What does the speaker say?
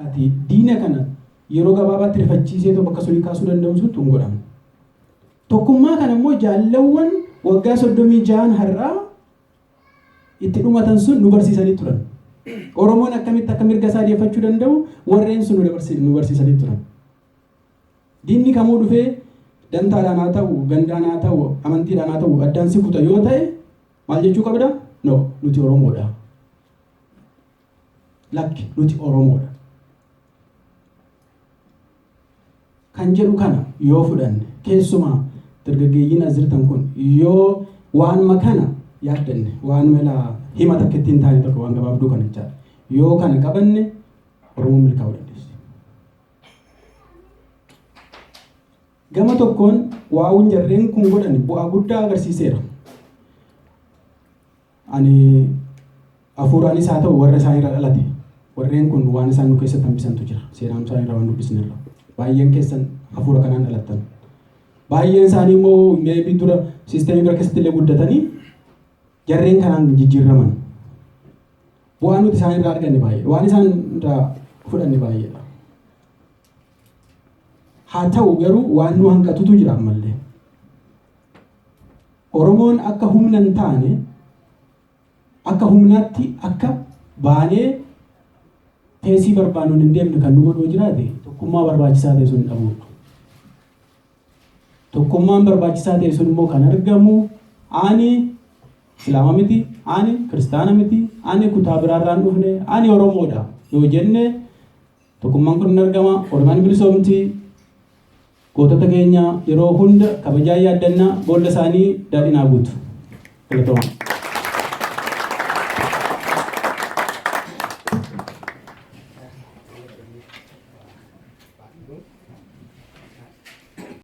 Ati diina kana yeroo gabaabaatti rifachiiseetoo bakka sunii kaasuu danda'u suntu hin godhamne. Tokkummaa kana immoo jaallawwan waggaa 36n har'aa itti dhumatan sun nu barsiisanii turan. Oromoon akkamitti akka mirga isaa deeffachuu danda'u warreen sun nu barsiisanii turan. Diinni kamuu dhufee dantaadhaan haa ta'u, gandaan haa ta'u, amantiidhaan haa ta'u addaan si kuta yoo ta'e maal jechuu qabda? No, nuti Oromoodha. Lakki, nuti Oromoodha. Kan jedhu kana yoo fudhanne, keessumaa dargaggeeyyiin as jirtan kun yoo waanuma kana yaaddanne, waanuma ilaa hima takka ittiin taane tokko waan gabaabduu kana jechaadha. Yoo kana qabanne Oromoon milkaa'uu dandeessi. Gama tokkoon waa'uun jarreen kun godhan bu'aa guddaa agarsiiseera. Ani hafuuraanis haa ta'u warra isaan irraa dhalate warreen kun waan isaan nu keessatti hambisantu jira. Seenaa isaan irraa waan dubbisnerra. Baay'een keessan hafuura kanaan dhalattan. Baay'een isaanii immoo meebii dura siistemii bira keessatti illee guddatanii jarreen kanaan jijjiirraman. Bu'aa nuti isaan irraa arganne baay'ee. Waan isaan irraa fudhanne baay'eedha. Haa ta'u garuu waan nu hanqatutu jira ammallee. Oromoon akka humna hin taane, akka humnaatti akka baanee teessii barbaannuun hin deemne kan nu godhu yoo jiraate tokkummaa barbaachisaa ta'e sun dhabuudha. Tokkummaan barbaachisaa ta'e sun immoo kan argamu ani Islaama miti, ani Kiristaana miti, ani kutaa biraarraan dhufne, ani Oromoodha yoo jenne tokkummaan kun hin argama, Oromiyaan bilisoomti. Gootota keenya yeroo hunda kabajaan yaaddanna, boolla isaanii daadhiin haa guutu. Galatoomaa.